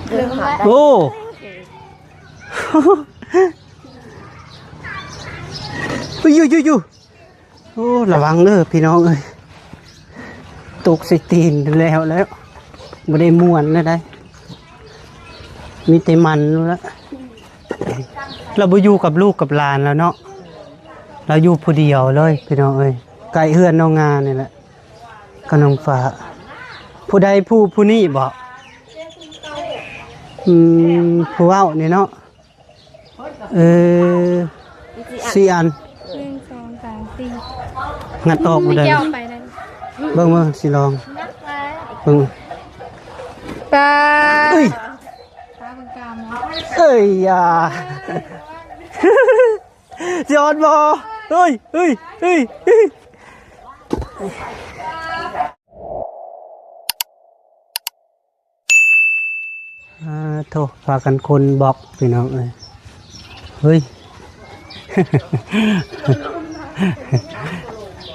ໂອ້ ໂອ້ ລະວັງເດີພີ່ນ້ອງເອີຍ ຕົກໃສ່ຕີນແລ້ວແລ້ວ ບໍ່ໄດ້ມ່ວນແນວໃດ ມີແຕ່ມັນແລ້ວ ລາວບໍ່ຢູ່ກັບລູກກັບຫຼານແລ້ວເນາະ ລາວຢູ່ຜູ້ດຽວເລີຍພີ່ນ້ອງເອີຍ ໃກ້ເຮືອນນ້ອງງານີ້ແຫຼະ ກັບນ້ອງຟ້າ ຜູ້ໃດ ຜູ້ ຜູ້ນີ້ບໍ? ອືມ ຜູ້ເວົ້ານີ້ເນາະ ເອີ ສີ່ອັນ ໜຶ່ງ ສອງ ສາມ ສີ່ ງັດອອກບໍ່ໄດ້ ແກ້ວໄປນັ້ນ ເບິ່ງ ເບິ່ງ ຊິລອງ ເບິ່ງ ປາ ເອີຍ ເອີຍ ຢ່າ ຊິອອດບໍ່? ເອີຍ ເອີຍ ເອີຍ ເອີຍ ອາ ໂທ້ ພາກັນຄົນບລັອກພີ່ນ້ອງເອີຍ ເຮີ້ຍ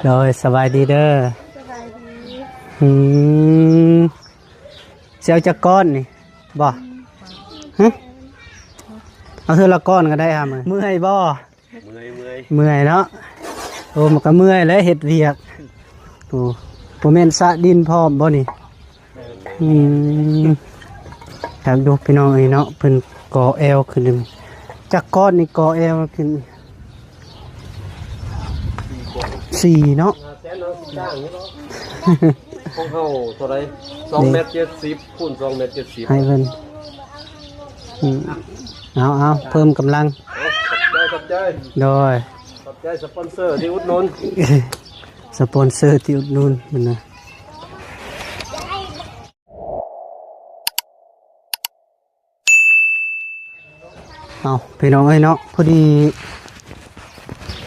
ໂດຍ ສະບາຍດີເດີ ສະບາຍດີ ອືມ ຊິເອົາຈັກກ້ອນນີ້ ບໍ່ ຫຶ ເອົາເທື່ອລະກ້ອນກໍໄດ້ຫາ ເມື່ອຍບໍ່? ເມື່ອຍ ເມື່ອຍ ເມື່ອຍເນາະ ໂອ້ ມັນກໍເມື່ອຍແຫຼະເຮັດວຽກ ໂອ້ ບໍ່ແມ່ນສະດິນພ້ອມບໍ່ນີ້? ອືມ ຄັກຢູ່ພີ່ນ້ອງເອີຍເນາະ ເພິ່ນກໍ່ແອວຂຶ້ນ ຈັກກ້ອນນີ້ກໍ່ແອວຂຶ້ນ ສີ່ເນາະ ຫ້າແສນເນາະ ສ້າງຢູ່ເນາະ ຂອງເຮົາເທົ່າໃດ? ສອງແມັດເຈັດສິບ ຄູນສອງແມັດເຈັດສິບ ໃຫ້ເພິ່ນ ອືມ ເອົາ ເອົາ ເພີ່ມກຳລັງ ເອົາ ຂອບໃຈ ຂອບໃຈ ໂດຍ ຂອບໃຈສະປອນເຊີທີ່ອຸດໜູນ ສະປອນເຊີທີ່ອຸດໜູນຫັ້ນນະ ເອົາ ພີ່ນ້ອງເອີຍເນາະ ພໍດີ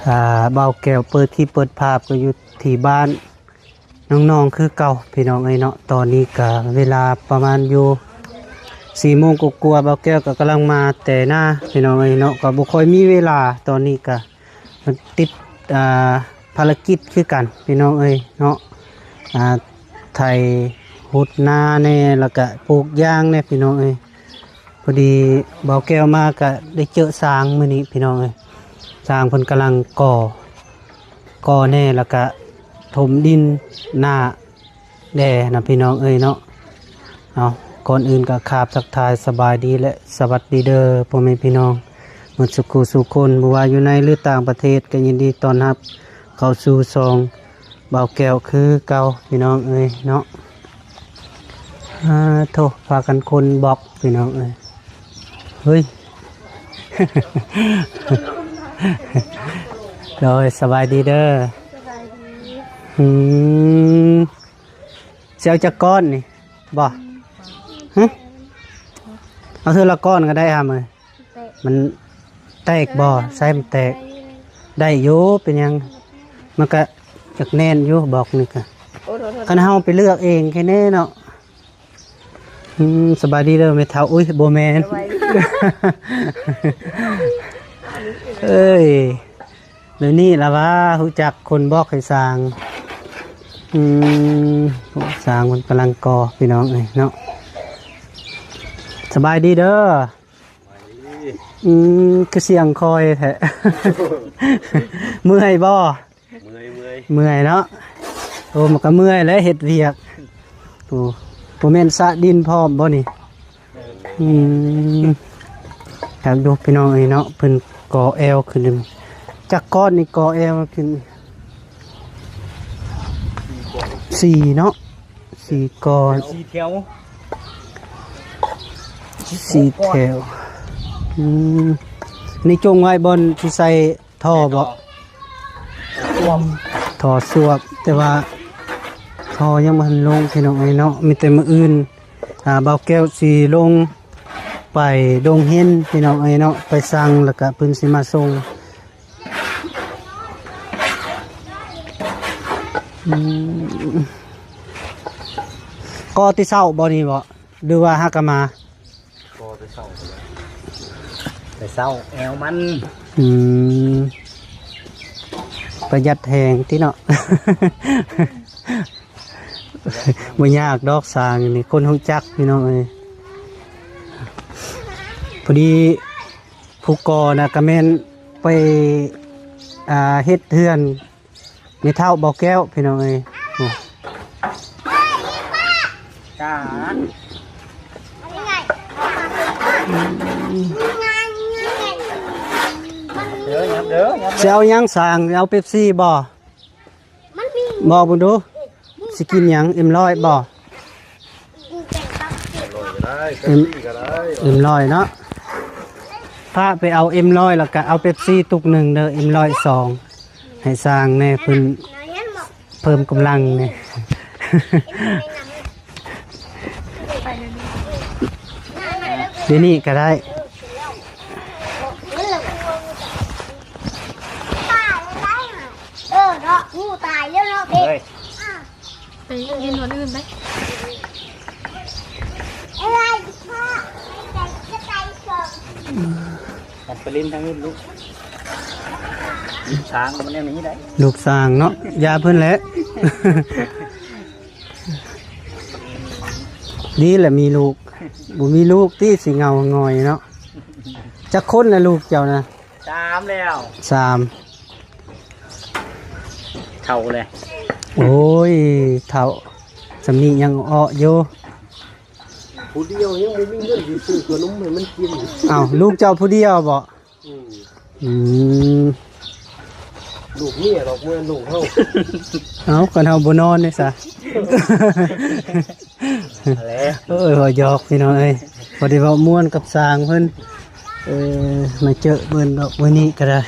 ອ່າ ບ່າວແກ້ວເປີດຄລິບເປີດພາບກໍຢູ່ທີ່ບ້ານ ນ້ອງໆ ຄືເກົ່າພີ່ນ້ອງເອີຍເນາະ ຕອນນີ້ກະເວລາປະມານຢູ່ສີ່ໂມງກວ່າໆ ບ່າວແກ້ວກໍກຳລັງມາແຕ່ນາພີ່ນ້ອງເອີຍເນາະ ກໍບໍ່ຄ່ອຍມີເວລາ ຕອນນີ້ກະຕິດ ອ່າ ພາລະກິດຄືກັນພີ່ນ້ອງເອີຍເນາະ ອ່າ ໄຖ ຫົດນາແດ່ ແລ້ວກະປູກຢາງແດ່ພີ່ນ້ອງເອີຍ ພໍດີບ່າວແກ້ວມາກະໄດ້ເຈີຊ້າງມື້ນີ້ພີ່ນ້ອງເອີຍ ຊ້າງເພິ່ນກຳລັງກໍ່ ກໍ່ແດ່ ແລ້ວກະຖົມດິນໜ້າແດ່ນະພີ່ນ້ອງເອີຍເນາະ ເອົາ ກ່ອນອື່ນກະຂາບທັກທາຍສະບາຍດີ ແລະ ສະຫວັດດີເດີພໍ່ແມ່ພີ່ນ້ອງໝົດສູ່ຄູ່ສູ່ຄົນ ບໍ່ວ່າຢູ່ໃນ ຫຼື ຕ່າງປະເທດ ກະຍິນດີຕ້ອນຮັບເຂົ້າສູ່ຊ່ອງ ບ່າວແກ້ວຄືເກົ່າພີ່ນ້ອງເອີຍເນາະ ອາ ໂທ້ ພາກັນຄົນບລັອກພີ່ນ້ອງເອີຍ ເຮີ້ຍ ໂດຍ ສະບາຍດີເດີ ສະບາຍດີ ອືມ ຊິເອົາຈັກກ້ອນນີ້ ບໍ່ ຫຶ ເອົາເທື່ອລະກ້ອນກໍໄດ້ຫາ ມັນແຕກບໍ່? ໃສ່ມັນແຕກ ໄດ້ຢູ່ ເປັນຫຍັງ ມັນກະຈັກແໜ້ນຢູ່ບລັອກນີ້ກະ ໂອ້ ໂທດໆ ຄັນເຮົາໄປເລືອກເອງແຄ່ແນ່ເນາະ ອືມ ສະບາຍດີເດີແມ່ເຖົ້າ ອຸ້ຍ ບໍ່ແມ່ນ ສະບາຍດີ ເອີຍ ແນວນີ້ລະວ່າຮູ້ຈັກຄົນບລັອກໃຫ້ສ້າງ ອືມ ສ້າງເພິ່ນກຳລັງກໍ່ພີ່ນ້ອງເອີຍເນາະ ສະບາຍດີເດີ ອືມ ຄືສຽງຄ່ອຍແທ້ ເມື່ອຍບໍ່? ເມື່ອຍ ເມື່ອຍ ເມື່ອຍເນາະ ໂອ້ ມັນກໍເມື່ອຍແຫຼະເຮັດວຽກ ໂອ້ ບໍ່ແມ່ນສະດິນພ້ອມບໍ່ນີ້? ອືມ ຄັກຢູ່ພີ່ນ້ອງເອີຍເນາະ ເພິ່ນກໍ່ແອວຂຶ້ນ ຈັກກ້ອນນີ້ກໍ່ແອວຂຶ້ນ ສີ່ເນາະ ສີ່ກ້ອນ ສີ່ແຖວ ສີ່ແຖວ ອືມ ນີ້ຈົ່ງໄວ້ບ່ອນທີ່ໃສ່ ທໍ່ບໍ່? ຖ້ອຊວບ ແຕ່ວ່າທໍ່ຍັງບໍ່ທັນລົງພີ່ນ້ອງເອີຍເນາະ ມີແຕ່ມື້ອື່ນ ອ່າ ບ່າວແກ້ວຊິລົງໄປດົງເຫັນພີ່ນ້ອງເອີຍເນາະ ໄປສັ່ງ ແລ້ວກະເພິ່ນຊິມາສົ່ງ ອືມ ກໍແຕ່ເຊົ້າບໍ່ນີ້ບໍ່ ຫຼືວ່າຫາກະມາ? ກໍແຕ່ເຊົ້າ ແຕ່ເຊົ້າແອວມັນ ອືມ ປະຢັດແຮງຕິເນາະ ບໍ່ຍາກດອກ ສ້າງນີ້ຄົນຮູ້ຈັກພີ່ນ້ອງເອີຍ ພໍດີຜູ້ກໍ່ນະກະແມ່ນໄປ ອ່າ ເຮັດເຮືອນແມ່ເຖົ້າບໍ່ແກ້ວ ພີ່ນ້ອງເອີຍ. ໂອ້ ຈ້າ ເດີ ຍັບເດີ ຍັບເດີ ຊິເອົາຫຍັງສ້າງ? ເອົາເປັບຊີບໍ່? ບອກເບິ່ງດູ ຊິກິນຫຍັງ? ເອັມຮ້ອຍບໍ່? ເອັມ ເອັມຮ້ອຍເນາະ. ພາໄປເອົາເອັມຮ້ອຍ ແລ້ວກະເອົາເປັບຊີຕຸກໜຶ່ງເດີ ເອັມຮ້ອຍສອງ ໃຫ້ຊ່າງແດ່ ເພິ່ນເພີ່ມກຳລັງແດ່. ດຽວນີ້ກະໄດ້. ເອີເນາະ ງູຕາຍແລ້ວເນາະເພ. ໄປຢືນບ່ອນອື່ນໄປ. ກັນໄປຫຼິ້ນທາງອື່ນລູກ. ລູກຊ້າງມັນແນວນີ້ໄດ໋. ລູກຊ້າງເນາະ ຢ່າເພິ່ນແຫຼະ. ດີແຫຼະມີລູກ ບໍ່ມີລູກຕິຊິເຫງົາຫງອຍເນາະ. ຈັກຄົນລະລູກເຈົ້ານະ? ສາມແລ້ວ. ສາມ ເຖົ້າແລ້ວ. ໂອ້ຍ ເຖົ້າ ສ່ຳນີ້ຍັງເອາະຢູ່. ຜູ້ດຽວຍັງບໍ່ມີເງິນຊິຊື້ຂະໜົມໃຫ້ມັນກິນ. ເອົ້າ ລູກເຈົ້າຜູ້ດຽວບໍ? ອືມ ອືມ ລູກເມຍດອກ ບໍ່ແມ່ນລູກເຮົາ. ເອົ້າ ຄັນເຮົາບໍ່ນອນເດຊະ. ເອີ ເວົ້າຢອກພີ່ນ້ອງເອີຍ ພໍໄດ້ເວົ້າມ່ວນກັບຊ່າງເພິ່ນ. ເອີ ມາເຈີເພິ່ນດອກມື້ນີ້ກະໄດ້.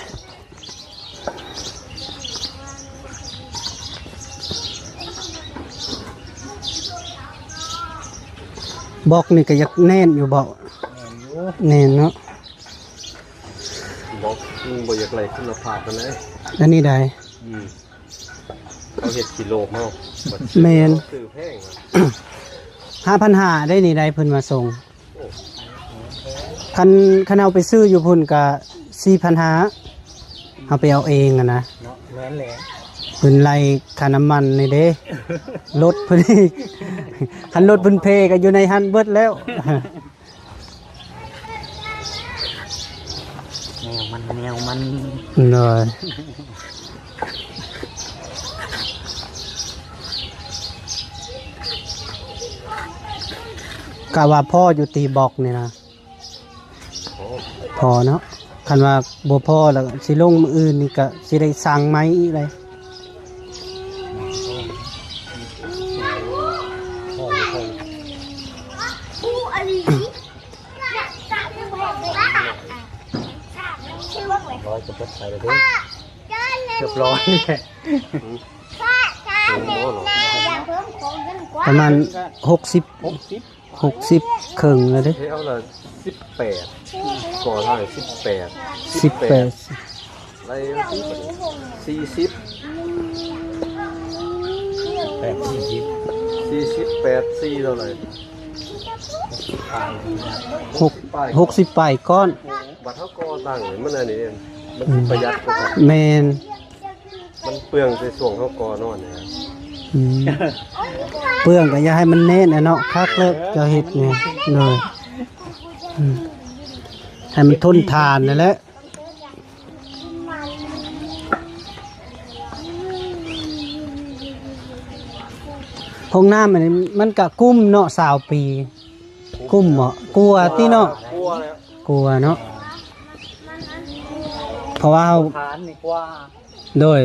ບລັອກນີ້ກະຢາກແໜ້ນຢູ່ບໍ? ແໜ້ນຢູ່ ແໜ້ນເນາະ. ບລັອກມັນບໍ່ຢາກໄຫຼຄຸນນະພາບປານໃດ. ອັນນີ້ໃດ? ອືມ ເຂົາເຮັດຂີ້ໂລບເຮົາ. ແມ່ນ ຊື້ແພງ. ຫ້າພັນຫ້າໄດ໋ນີ້ໄດ໋ ເພິ່ນມາສົ່ງ. ໂອ້ ຄັນ ຄັນເຮົາໄປຊື້ຢູ່ພຸ້ນກະສີ່ພັນຫ້າ ເຮົາໄປເອົາເອງຫັ້ນນະ. ເນາະ ແມ່ນແຫຼະ ເພິ່ນໄລ່ຄ່ານ້ຳມັນນີ້ເດ້ ລົດເພິ່ນອີກ. ຄັນລົດເພິ່ນເພກະຢູ່ໃນຫັ້ນເບິດແລ້ວ. ແນວມັນ ແນວມັນ ໂດຍ ກະວ່າພໍຢູ່ຕິບລັອກນີ້ນະ? ພໍ ພໍເນາະ. ຄັນວ່າບໍ່ພໍລະຊິລົງມື້ອື່ນນີ້ກະຊິໄດ້ສັ່ງໃໝ່ອີກເລີຍ. ຮ້ອຍກະເບິດໄປແລ້ວເດ້ ເກືອບຮ້ອຍແຫຼະ. ປະມານຫົກສິບ ຫົກສິບ ຫົກສິບເຄິ່ງແລ້ວເດ້. ເຮັດເອົາລະສິບແປດ ກໍເທົ່າໃດ ສິບແປດ ສິບແປດ ໄລ່ສີ່ສິບ ແປດສີ່ສິບ ສີ່ສິບແປດສີ່ເທົ່າໃດ? ຫົກ ຫົກສິບປາຍກ້ອນ. ບັດເຮົາກໍ່ຕັ້ງນີ້ມັນອັນນີ້ເດ້ ມັນ ອືມ ປະຢັດກວ່າກັນ. ແມ່ນ ມັນເປືອງໃນຊ່ວງເຮົາກໍ່ນອນນີ້ນະ. ອືມ ເປືອງກະຢ່າໃຫ້ມັນແໜ້ນແຫຼະເນາະ ຄັກແລ້ວເຈົ້າເຮັດນີ້. ໂດຍ ອືມ ໃຫ້ມັນທົນທານນັ້ນແຫຼະ. ຫ້ອງນ້ຳອັນນີ້ມັນກະກຸ້ມເນາະ ຊາວປີ ກຸ້ມເນາະ ກົວຕິເນາະ ກົວແລ້ວ ກົວເນາະ ເພາະວ່າເຮົາ ຖານນີ້ກວ່າ ໂດຍ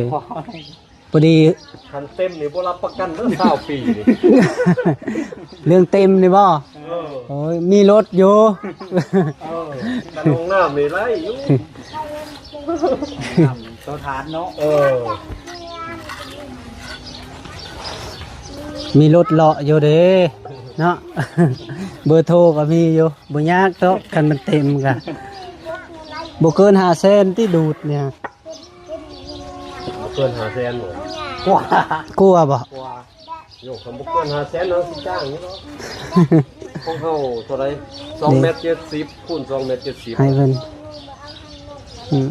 ພໍດີ ຄັນເຕັມນີ້ບໍ່ຮັບປະກັນເດີ ຊາວປີນີ້ ເລື່ອງເຕັມນີ້ບໍ? ເອີ ໂອ້ຍ ມີລົດຢູ່ ເອີ ຄັນຫ້ອງນ້ຳນີ້ໄດ້ຢູ່ ໂຕຖານເນາະ ເອີ ມີລົດເລາະຢູ່ເດ້ເນາະ ເບີໂທກະມີຢູ່ ບໍ່ຍາກດອກ ຄັນມັນເຕັມກະ ບໍ່ເກີນຫ້າແສນຕິ ດູດນີ້ ບໍ່ເກີນຫ້າແສນບໍ? ກວ່າ ກວ່າບໍ? ກວ່າ ໂຍ ຄັນບໍ່ເກີນຫ້າແສນເຮົາຊິຈ້າງຢູ່ດອກ ຂອງເຮົາເທົ່າໃດ? ສອງແມັດເຈັດສິບ ຄູນສອງແມັດເຈັດສິບ ໃຫ້ເພິ່ນ ອືມ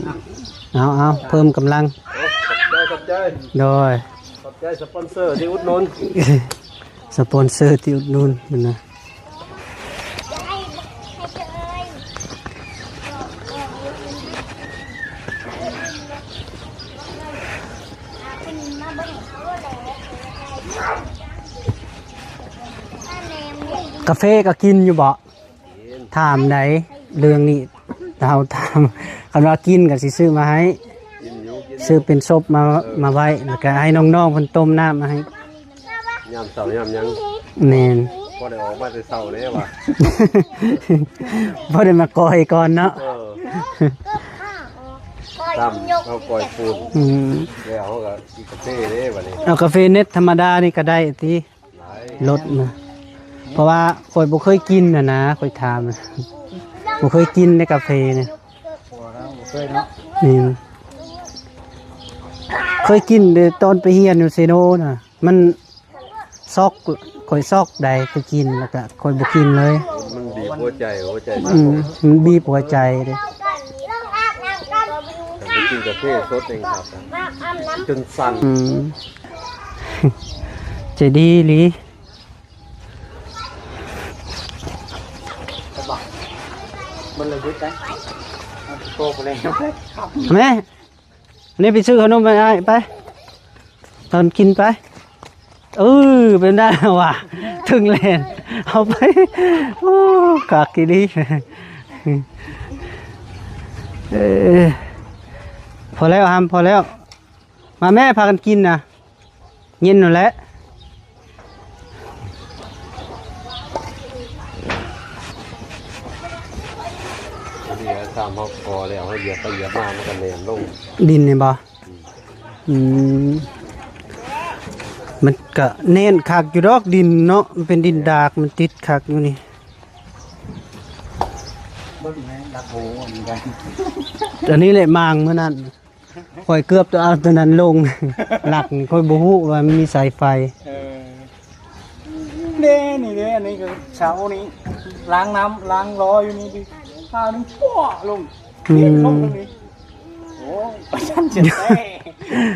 ເອົາ ເອົາ ເພີ່ມກຳລັງ ເອົາ ຂອບໃຈ ຂອບໃຈ ໂດຍ ຂອບໃຈສະປອນເຊີທີ່ອຸດໜູນ ສະປອນເຊີທີ່ອຸດໜູນຫັ້ນນະ. ກາເຟກໍກິນຢູ່ບໍ່? ກິນ. ຖາມໃດເລື່ອງນີ້ ເຮົາຖາມ ຄັນວ່າກິນກໍຊິຊື້ມາໃຫ້ ກິນຢູ່ ກິນຢູ່ ຊື້ເປັນສົບມາ ເອີ ມາໄວ້ ແລ້ວກໍໃຫ້ນ້ອງໆເພິ່ນຕົ້ມນ້ຳມາໃຫ້ ຍາມເຊົ້າຍາມຫຍັງ. ແມ່ນ ພໍໄດ້ອອກມາແຕ່ເຊົ້າເດ້ວ່າ ພໍໄດ້ມາກ່ອຍກ່ອນເນາະ. ເອີ ຕາມເຮົາກ່ອຍປູນ ອືມ ແລ້ວເຮົາກໍກິນກາເຟເດ້ບັດນີ້. ເອົາກາເຟເນັດທຳມະດານີ້ກໍໄດ້ຕິ? ຫຼາຍ ລົດນະ ເພາະວ່າຂ້ອຍບໍ່ເຄີຍກິນນະນະ ຂ້ອຍຖາມ ບໍ່ເຄີຍກິນໃນກາເຟນີ້. ບໍ່ນະ ບໍ່ເຄີຍເນາະ. ນີ້ ເຄີຍກິນແຕ່ຕອນໄປຮຽນຢູ່ເຊໂນນະ ມັນຊອກ ຂ້ອຍຊອກໃດໄປກິນ ແລ້ວກະຂ້ອຍບໍ່ກິນເລີຍ. ມັນບີບຫົວໃຈ ຫົວໃຈ ອືມ ມັນບີບຫົວໃຈເດ້. ໄປກິນກາເຟສົດເອງຄັບ ຈົນສັ່ນ ອືມ. ໃຈດີອີ່ຫຼີ. ມັນເລີຍຢຸດໄປ ໂຕໄປແລ້ວ ແມ່ ນີ້ໄປຊື້ຂະໜົມໃຫ້ອ້າຍໄປ ຕອນກິນໄປ. ເອີ ເປັນໄດ້ຫວາ ເຖິງແລ່ນເອົາໄປ. ໂອ້ ຄັກອີ່ຫຼີ. ເອີ ພໍແລ້ວຫຳ ພໍແລ້ວ. ມາແມ່ ພາກັນກິນນະ ເຢັນນັ້ນແຫຼະ. ພໍດີ ຖ້າເຮົາກໍແລ້ວ ເຮົາຢຽບໄປຢຽບມາ ມັນກໍແໜ້ນລົງ ດິນນີ້ບໍ່? ອືມ ມັນກະແໜ້ນຄັກຢູ່ດອກ ດິນເນາະ ມັນເປັນດິນດາກ ມັນຕິດຄັກຢູ່ນີ້. ເບິ່ງແມ່ນດັກໂຫ ອັນນີ້ແຫຼະ ມາງມື້ນັ້ນ ຂ້ອຍເກືອບຈະເອົາຕົວນັ້ນລົງ ຫຼັກນີ້ຂ້ອຍບໍ່ຮູ້ວ່າມັນມີສາຍໄຟ. ເອີ ເດ້ ນີ້ເດ້ ອັນນີ້ກໍເສົານີ້ ລ້າງນ້ຳ ລ້າງລໍ້ຢູ່ນີ້ ພາມັນປົວະລົງ ອືມ ລົງນີ້. ໂອ້ຍ ປະຊັນເຈັບແທ້.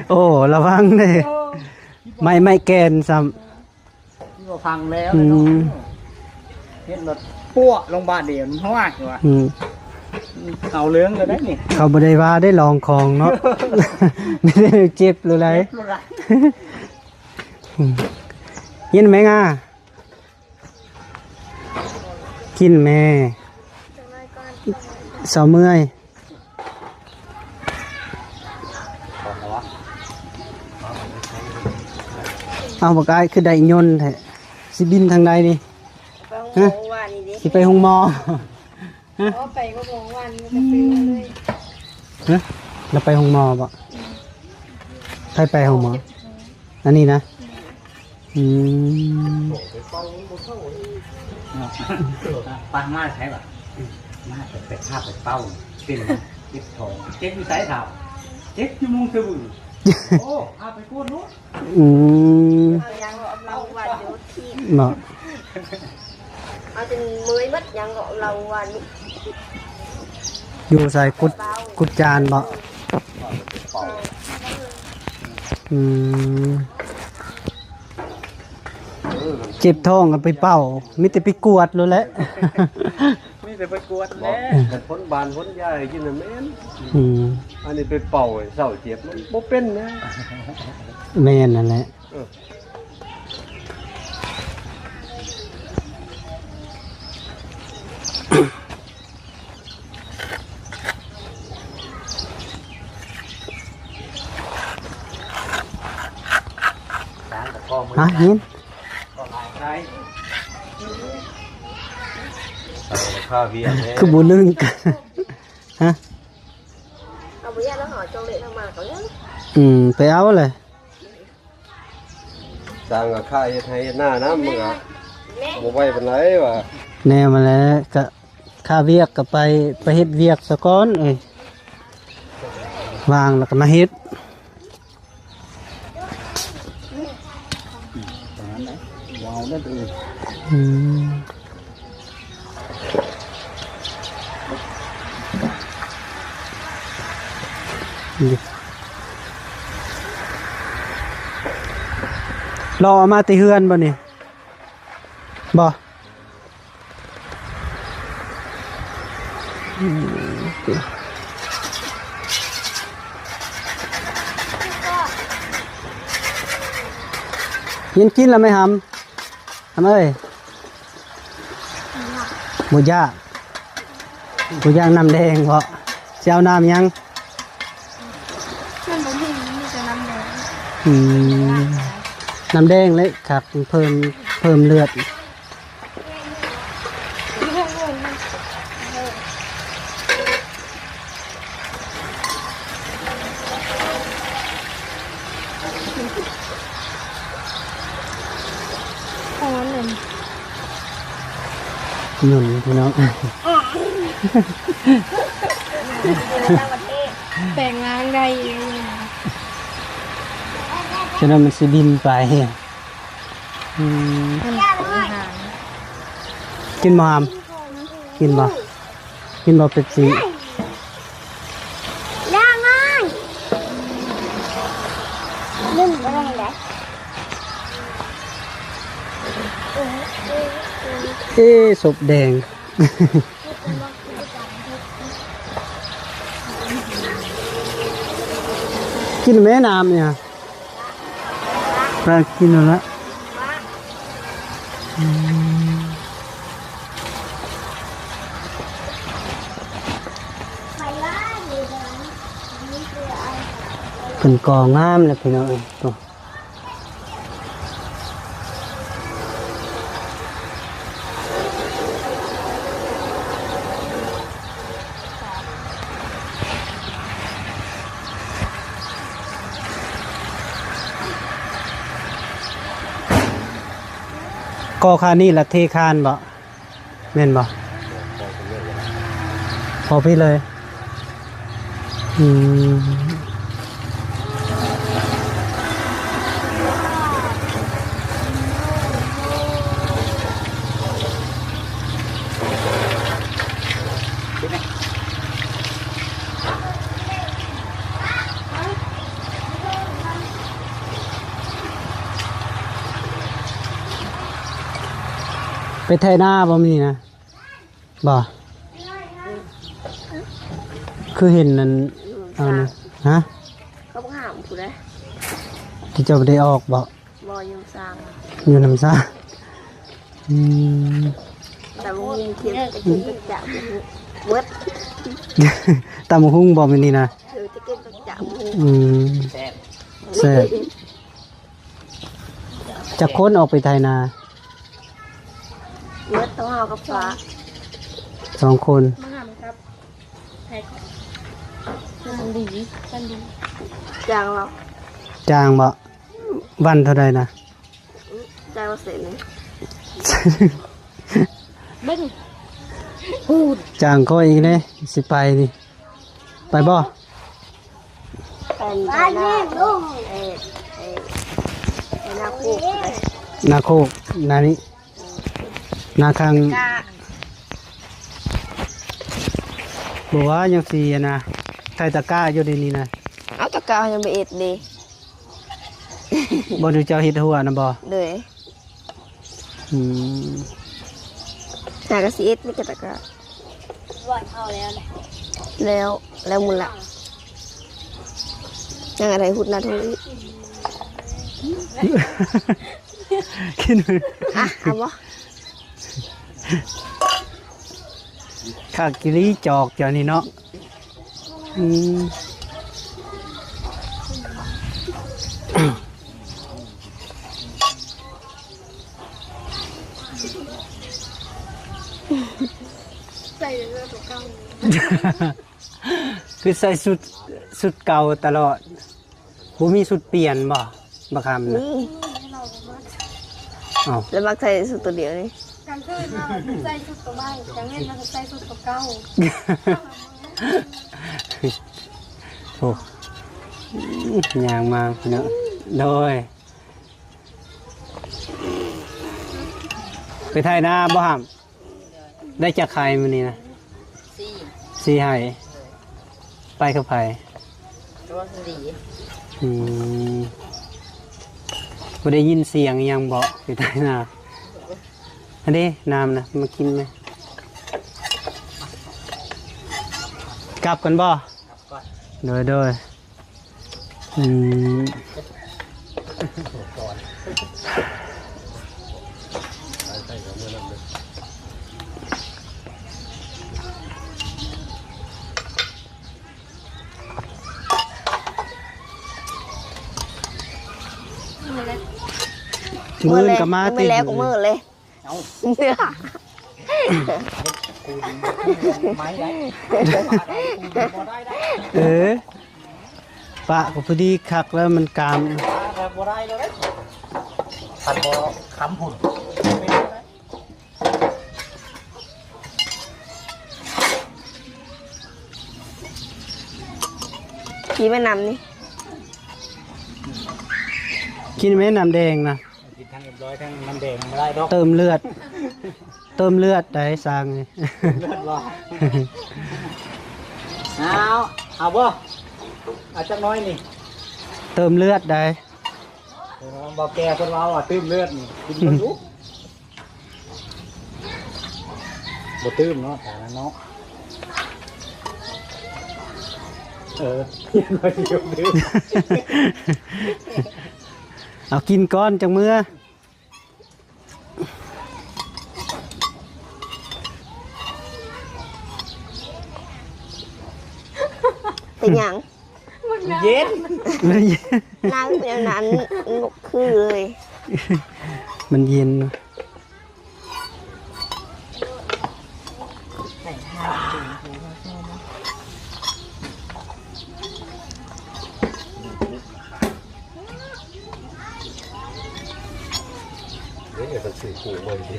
ໂອ້ ລະວັງເດ້ ໂອ້ ໄມ້ ໄມ້ແກ່ນຊ້ຳ. ທີ່ວ່າພັງແລ້ວ ອືມ ເນາະ ເຫັນລົດປົວະລົງບາດດຽວ ມັນຮອດວ່າ ອືມ ເອົາເລື່ອງແລ້ວໄດ໋ນີ້. ເຂົາບໍ່ໄດ້ວ່າໄດ້ລອງຂອງເນາະ ມີແຕ່ເຈັບໂລດໄດ໋ ເຈັບໂລດໄດ໋. ອືມ ຍິນແມ່ງາ ກິນແມ່ ເຊົາເມື່ອຍ. ເອົາ ບັກອ້າຍຄືໄດ້ຍົນແທ້ ຊິບິນທາງໃດນີ້? ໄປໂຮງໝໍວານນີ້ເດ້ ຮະ? ຊິໄປໂຮງໝໍ? ຮະ? ບໍ່ ໄປໂຮງໝໍວານນີ້ ອືມ ຮະ? ລະໄປໂຮງໝໍບໍ່? ອືມ ໃຜໄປໂຮງໝໍ? ອັນນີ້ນະ? ອືມ ອືມ ໄປ ມາໃສບາດ? ມາແຕ່ໄປ ພາໄປເປົ່າ ເປັນເຈັບທ້ອງ. ເຈັບຢູ່ໃສທ້າວ? ເຈັບຢູ່ມຸງຕະບຶງ. ໂອ້ ພາໄປກວດໂລດ. ອືມ ເອົາຫຍັງເອົາເຫຼົ້າວັດຢູ່ທີ່ເນາະ. ເອົາຈົນເມື່ອຍໝົດ ຫຍັງກໍເລົ່າວ່ານີ້ ຢູ່ໃສ? ກຸດ ກຸດຈານບໍ່? ອືມ ເຈັບທ້ອງກໍໄປເປົ່າ ມີແຕ່ໄປກວດໂລດແຫຼະ ມີແຕ່ໄປກວດແຫຼະ. ຄັນພົ້ນບານພົ້ນຢາໃຫ້ກິນນະແມ່ນ. ອືມ ອັນນີ້ໄປເປົ່າໃຫ້ເຊົາເຈັບ ມັນບໍ່ເປັນນະ. ແມ່ນຫັ້ນແຫຼະ. ເອີ ມາ ຍິນ ຄ່າວຽກແທ້ ຄືບໍ່ລຶ້ງກັນ ຮະ? ເອົາບໍ່ຢາກແລ້ວ ຫາຈອງເລກເອົາມາກໍແລ້ວ. ອືມ ໄປເອົາແຫຼະ. ສ້າງກໍຄ່າເຮັດໄຮ່ເຮັດນານຳ ມັນກໍບໍ່ໄວປານໃດວ່າ. ແນວມາແລ້ວ ກະຄ່າວຽກກໍໄປ ໄປເຮັດວຽກສາກ່ອນເອີຍ ວ່າງແລ້ວກໍມາເຮັດ. ປະມານນັ້ນ ບໍ່ເອົາເດີ. ອືມ ລໍເອົາມາແຕ່ເຮືອນບໍ່ນີ້? ບໍ່. ເຫັນກິນແລ້ວໄໝຫຳ? ຫຳເອີຍ. ບໍ່ຢາກ ບໍ່ຢາກນ້ຳແດງເບາະ? ຊິເອົານ້ຳຫຍັງ? ມັນບໍ່ມີ ມີແຕ່ນ້ຳແດງ. ອືມ ນ້ຳແດງເລີຍຄັກ ເພີ່ມ ເພີ່ມເລືອດ. ຮ້ອນເລີຍ ຫຍຸ້ນພີ່ນ້ອງ ແປງຮ່າງໄດ້ຢູ່ ສະນັ້ນມັນຊິບິນໄປ. ອືມ ມັນ ກິນບໍ່ຫາມ? ກິນບໍ່? ກິນບໍ່ເປັບຊີ? ຢ່າງ່າຍ ລືມບໍ່ໄດ້ໃດ. ເອ ສົບແດງ ກິນແມ່ນ້ຳນີ້ ປາກິນແລ້ວລະ. ອືມ ເພິ່ນກໍ່ງາມແລ້ວພີ່ນ້ອງເອີຍ. ກໍ່ຄານນີ້ລະເທຄານບໍ່? ແມ່ນບໍ່? ພໍພີ້ເລີຍ. ອືມ ໄປໄຖນາບໍ່ມື້ນີ້ນະ? ບໍ່ ຄືເຫັນນັ້ນ ເອົານະ ຮະ ເຂົາບໍ່ຫ້າມຜູ້ໃດ ທີ່ເຈົ້າບໍ່ໄດ້ອອກບໍ່? ບໍ່ ຢູ່ນຳຊ່າງ ຢູ່ນຳຊ່າງ. ອືມ ຕຳບັກຫຸ່ງກິນ ຈະກິນຈັກຈະບໍ່ຮູ້ເບິດ ຕຳບັກຫຸ່ງບໍ່ມື້ນີ້ນະ? ເອີ ຈະກິນຈັກຈະບໍ່ຮູ້. ອືມ ແຊບ ແຊບ. ຈັກຄົນອອກໄປໄຖນາ? ເບິດໂຕເຮົາກັບຟ້າ ສອງຄົນ. ມາຫາມັນກັບໃຜ? ສັນດີ ສັນດີ. ຈ້າງເຮົາ ຈ້າງບໍ່? ວັນເທົ່າໃດນະ? ຈ່າຍວ່າເສັນນີ້ ເບິ່ງ ປູດ ຈ້າງຂ້ອຍອີກເດ້ ຊິໄປນີ້ ໄປບໍ່? ໄປນາ ເອີ ເອີ ນາໂຄກ ນາໂຄກ ນານີ້ ນາຄັງ. ບໍ່ວ່າຍັງຊິຫັ້ນນະ ໄຖຕະກ້າຢູ່ເດນີ້ນະ. ເອົາ ຕະກ້າຍັງບໍ່ເອັດເດ. ບໍ່ ເຈົ້າເຮັດຫົວນະບໍ່? ໂດຍ. ອືມ ຫາກະຊິເອັດ ມີແຕ່ຕະກ້າ ແລ້ວ ແລ້ວໝົດລະ ຍັງອາໄດ້ຫຸດນາໂທອີກ ກິນ ອ່ະ ເອົາບໍ່? ຄັກອີ່ຫຼີຈອກເຈົ້ານີ້ເນາະ. ອືມ ໃສ່ເສື້ອຕົວເກົ່າ ຄືໃສ່ຊຸດ ຊຸດເກົ່າຕະຫຼອດ. ບໍ່ມີຊຸດປ່ຽນບໍ່ ບັກຄຳນະ? ມີ ອ້າວ ແລ້ວມັກໃສ່ຊຸດຕົວດຽວນີ້ ກາງຄືນມາໃສ່ຊຸດຕົວໃໝ່ ກາງເວັນມາໃສ່ຊຸດຕົວເກົ່າ. ໂອ້ ຍ່າງມາພີ່ນ້ອງ ໂດຍ ໄປໄຖນາບໍ່ຫຳ? ໄດ້ຈັກໄຮ່ມື້ນີ້ນະ? ສີ່ ສີ່ໄຮ່. ໄປກັບໃຜ? ກັບສຳລີ. ອືມ ບໍ່ໄດ້ຍິນສຽງອີ່ຫຍັງບໍ່? ຢູ່ໃຕ້ນາ ອັນນີ້ນ້ຳນະ ມາກິນແມະ. ກັບກັນບໍ່? ກັບກ່ອນ. ໂດຍ ໂດຍ. ອືມ. ມື້ອື່ນກໍມາຕິ ມື້ແລກມື້ເລີຍ ເອົ້າ ກູດິນບໍ່ໄດ້ ເອີ ປະກໍພໍດີຄັກແລ້ວ ມັນກາມ ປະກໍບໍ່ໄດ້ແລ້ວເດ້ ຄັນບໍ່ຄ້ຳພຸ້ນ ກິນແມ່ນ້ຳນີ້ ກິນແມ່ນ້ຳແດງນະ ກິນທັງເອັມຮ້ອຍທັງນ້ຳແດງບໍ່ໄດ້ດອກ ເຕີມເລືອດ ເຕີມເລືອດໄດ້ຊ່າງນີ້ ເລືອດບໍ່ ເອົາ ເອົາບໍ່ ເອົາຈັກໜ້ອຍນີ້ ເຕີມເລືອດໄດ້ ເອີ ບໍ່ແກ່ເພິ່ນເວົ້າວ່າຕື່ມເລືອດນີ້ ກິນເບິ່ງດູ ບໍ່ຕື່ມເນາະ ຕານັ້ນເນາະ ເອີ ເອົາກິນກ່ອນຈັ່ງເມືອ ເປັນຫຍັງ? ເຢັນ ນັ່ງແນວນັ້ນ ລຸກຄືເລີຍ ມັນເຢັນ. ເດ້ ເພິ່ນຊື້ປູກໄວ້ເດ້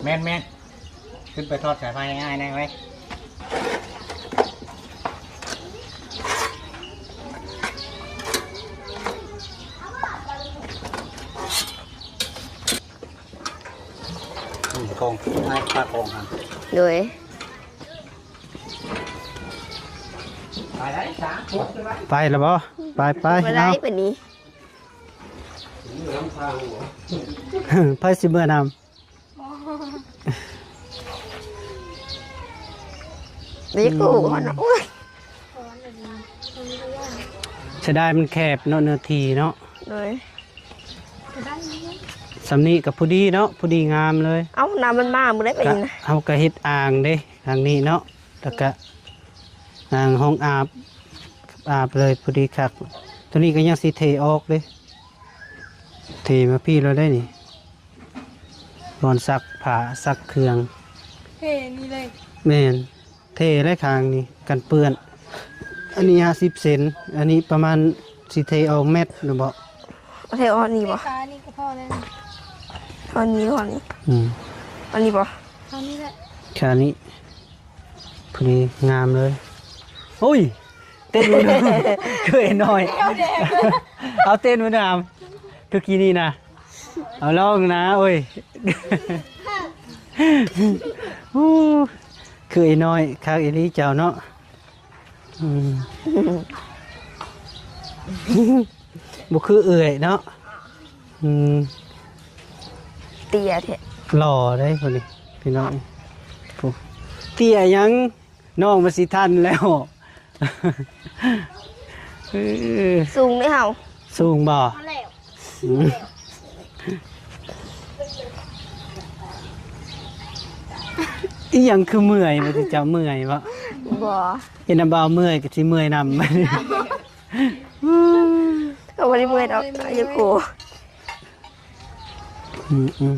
ແມ່ນໆ ຂຶ້ນໄປຖອດສາຍໄຟໃຫ້ອ້າຍແດ່ເວີຍ ຂອງອ້າຍ ຂອງຫັ້ນ ໂດຍ ໄປແລ້ວບໍ່? ໄປ ໄປ ບໍ່ໄດ້ ເອົາ ປານນີ້ ໄປຊິເມືອນຳ ນີ້ກູ ໂອ້ຍ ເສຍດາຍມັນແຄບເນາະ ເນື້ອທີ່ເນາະ ໂດຍ ສ່ຳນີ້ກໍພໍດີເນາະ ພໍດີງາມເລີຍ ເອົ້າ ນ້ຳມັນມາມື້ໃດໄປນີ້ນະ ເຮົາກໍເຮັດອ່າງເດ້ ທາງນີ້ເນາະ ແລ້ວກະອ່າງຫ້ອງອາບ ອາບເລີຍ ພໍດີຄັກ ໂຕນີ້ກໍຍັງຊິເທອອກເດ້ ເທມາພີ້ແລ້ວໄດ໋ນີ້ ບ່ອນຊັກຜ້າຊັກເຄື່ອງ ເທນີ້ເລີຍ ແມ່ນ ເທໄດ້ຂ້າງນີ້ກັນເປື້ອນ ອັນນີ້ຫ້າສິບເຊັນ ອັນນີ້ປະມານ ຊິເທອອກແມັດຫຼືບໍ່ ເທອອກນີ້ບໍ່ ຄານີ້ກໍພໍແລ້ວ ເທອອກນີ້ ເທອອກນີ້ ອືມ ອັນນີ້ບໍ່ ເທາະນີ້ແຫຼະ ຄານີ້ ພໍດີງາມເລີຍ ໂອ້ຍ ເຕັ້ນບໍ່ດູ ຄືໄອ້ນ້ອຍ ເອົາເຕັ້ນບໍ່ນຳ ຄືກີ້ນີ້ນະ ເອົາລອງນະ ໂອ້ຍ ໂອ້ ຄືໄອ້ນ້ອຍ ຄັກອີ່ຫຼີເຈົ້າເນາະ ອືມ ບໍ່ຄືເອື້ອຍເນາະ ອືມ ເຕ້ຍແທ້ ຫຼໍ່ເດ້ຄົນນີ້ ພີ່ນ້ອງ ໂອ້ ເຕ້ຍຫຍັງ ນ້ອງມັນຊິທັນແລ້ວ ເອີ ສູງເດ້ເຮົາ ສູງບໍ່? ພໍແລ້ວ ອືມ ອີ່ຫຍັງຄືເມື່ອຍ ວ່າຊິເຈົ້າເມື່ອຍບໍ່? ບໍ່ ເຫັນນ້ຳບ່າວເມື່ອຍກໍຊິເມື່ອຍນຳ ກໍບໍ່ໄດ້ເມື່ອຍດອກ ຢູ່ກູ ອືມ ອືມ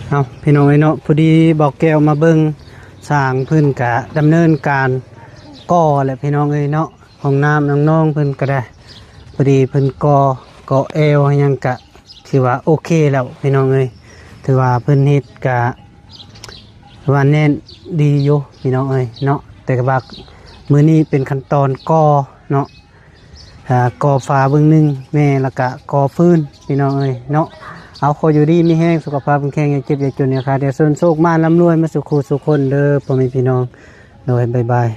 ເອົ້າ ພີ່ນ້ອງເອີຍເນາະ ພໍດີບ່າວແກ້ວມາເບິ່ງ ຊ່າງເພິ່ນກະດຳເນີນການກໍ່ແຫຼະ ພີ່ນ້ອງເອີຍເນາະ ຫ້ອງນ້ຳນ້ອງໆ ເພິ່ນກໍໄດ້ ພໍດີເພິ່ນກໍ່ ກໍ່ແອວຫຍັງກະ ຖືວ່າໂອເຄແລ້ວພີ່ນ້ອງເອີຍ ຖືວ່າເພິ່ນເຮັດກະວ່າແໜ້ນດີຢູ່ພີ່ນ້ອງເອີຍເນາະ ແຕ່ວ່າມື້ນີ້ເປັນຂັ້ນຕອນກໍ່ເນາະ ອ່າ ກໍ່ຝາເບື້ອງໜຶ່ງແດ່ ແລ້ວກະກໍ່ຟືນພີ່ນ້ອງເອີຍເນາະ ເອົາ ຂໍຢູ່ດີມີແຮງ ສຸຂະພາບແຂງແຮງ ຢ່າເຈັບຢ່າຈົນ ຢ່າຂາດຢ່າຈົນ ໂຊກໝານລ່ຳລວຍມາສູ່ຄູ່ສູ່ຄົນເດີພໍ່ແມ່ພີ່ນ້ອງ ໂດຍ ບາຍບາຍ.